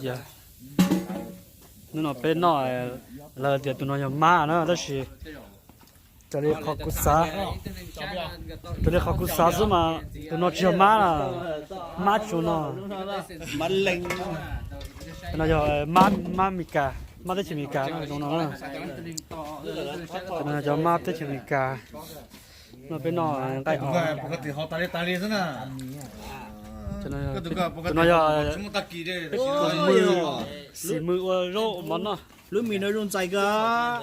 Yog, hnub no peb noj, lawv tias tus no yog mab na, tab sis raws li qhov kuv xav, raws li qhov kuv xav xwb mas tus no tsis yog mab na, mab tsuas no. Tus no yog mab, mab Mes Kas, mab teb chaws Mes Kas no zoo no. Tus no yog cov mab teb chaws Mes Kas. No peb noj nqaij os. Tus no yog peb tus mw, xim mw ua zaub ua mov noj. Lub mis no zoo ntxais kawg.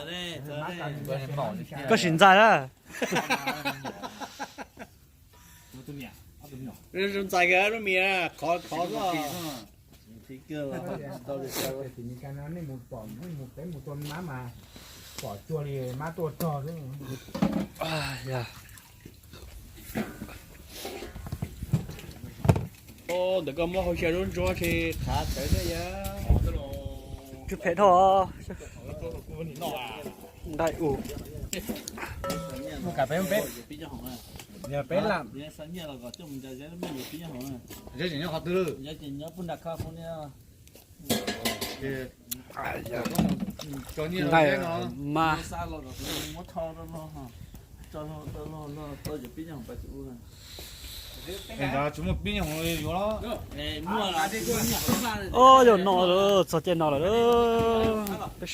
Koj sim ntxais na. Zoo ntxais kawg lub mis, khov khov xwb. Nej mus pom, nej mus pem mus tua mab mas pom cuag li mab tuaj rog xwb. Ntawm koj muab hau xyaw lub ntsuab ces qhav tawv thiab yog. Tsw phem dhau. Nqaij u. Mus kam peb, peb, yog peb lam. Nqaij mas. Ob, yog no lawm, txog caij no lawm peb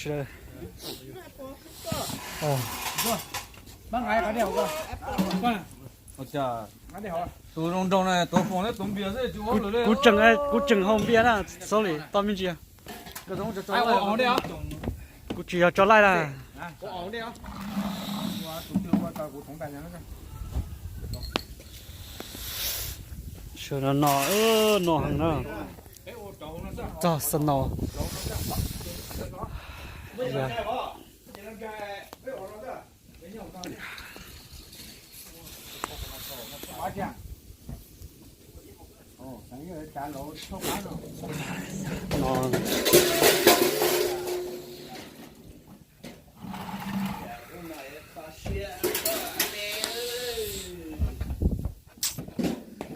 sawv daws. Tus zoo nraug na, tus foom thiab tus npias xwb, tsis ua hauj lwm li. Kuv tseem, kuv tseem haus npias na, sorry, tau me ntsis. Kuv tsis yog tso laij na. Sawv no no, no heev na. Txog snow.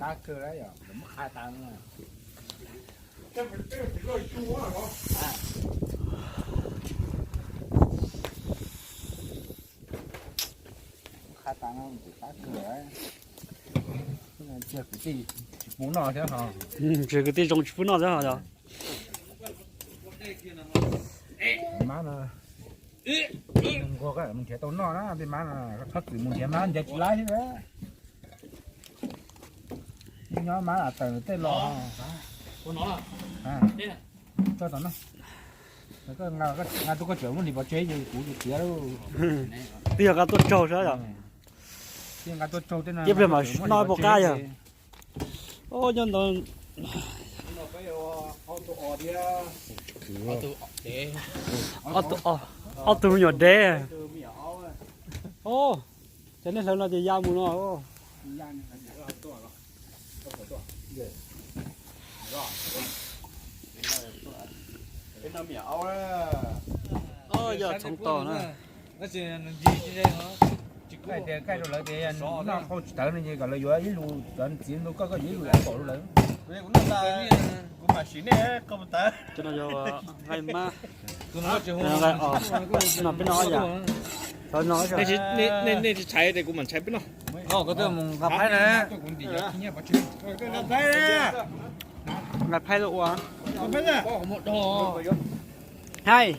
Qab kawg, muab qhav tas. Qhav tas no qab kawg. Ntsia kwv tij tsis pub noj thiab ho. Ntsia kwv tij zoo tsis pub noj thiab ho yog. Mab no nquag mus nrhiav tau noj na, tej mab no txhob txwm mus nrhiav mab nrhiav tsis laib thiab. Nyob mab lam taws tej los. Tso tom no. Nqa tuaj koj tseem muab nws pov tseg ces kuv tsis txiav lauj. Twb yog nqa tuaj tsaug xwb yom. Twb yog nqa tuaj tsaug tej no. Ib pliag mam noj ib puas qab yog. Nyob ntawd. Ob tug me nyuam dev. Cov nej hlawv no ces ya mus no. Yog txhoov tos na. Tias kaij rau lawv tias noj qhauj tsis tawv no ces kom lawv yuav ib lus, cov txiv ntu koj koj yuav ib lus pom rau lawv. Cov no yog nqaij mab, nqaij os, no peb noj yam. Nej tsis tshais ces kuv mam ntshai peb noj. Koj twb mus nqa phaib na. Nqa phaib tuaj ua. Haij.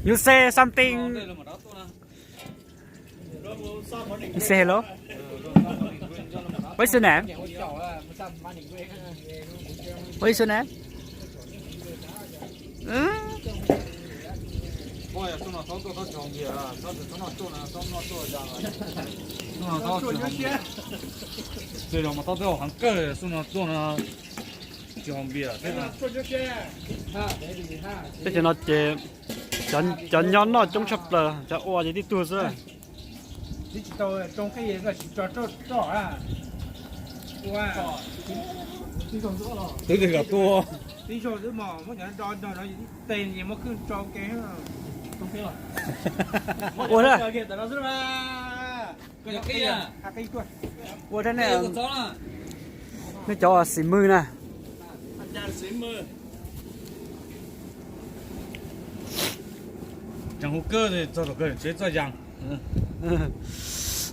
You say something. You say hello. What's your name? What's your name? Xub no tau heev kawg, xub no tuaj no tsis haus npias thiab. Teb chaws no ces cov nyob noj coob tshaj plaws, cov ua ces tib tug xwb. Tib tsis tau tsoo qij, tsis tso roj. Ua, twb tsis kom tuaj, tib zaug twb mos muab cov do nrog no ib teg es muab khwb tso ke. Ua thiab. Ua thiab ne. Nej cov xim mws na.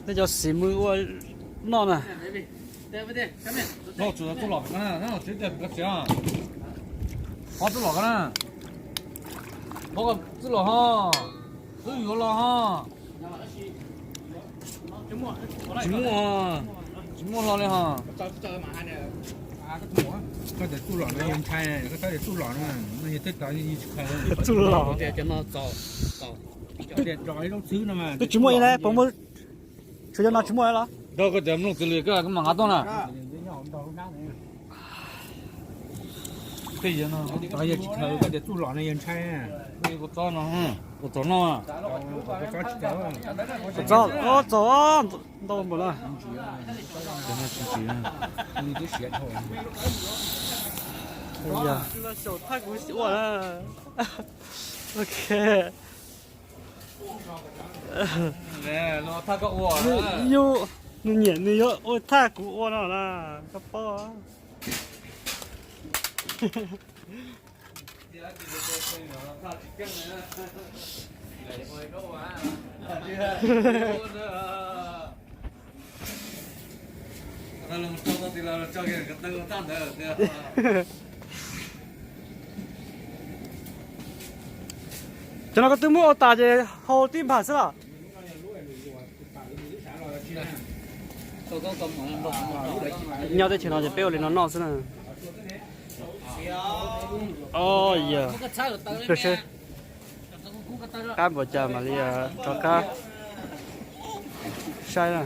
Nej cov xim mws ua noj na. Ho txuj los ko na, ho txuj los ko na. Ho txuj los ho. Twb yuav los ho. Tsis muaj, tsis muaj los li ho. Koj tias txuj los no yog ntshai, koj tias txuj los no, no yog tej tod tsis khaws. Txuj los. Twb tsis muaj ib leeg, puas muaj? Tsuas yog no tsis muaj los? Nrog koj tias mloog txwv li koj mam nqa tuaj na. Tej yog no, yog tsis khaws koj tias txuj los no yog ntshai. Kuv txob no, kuv txob no. Txob, txob ntau npaum na. Xyaum thaj kuv ua na. Ok. Yus, nws nyiam nws yuav ua thaj kuv ua no na, koj paub. Cov no koj twb muab ua tas ces hau tib npag xwb los? Nyob teb chaws no ces peb ua li no noj xwb na. O, yog. Qab npaum cas mam li rov qab saib na.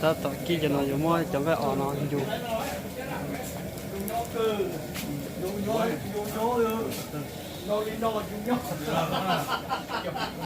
Tab tom kib cov no yuav muab cov nqaij os no ncu.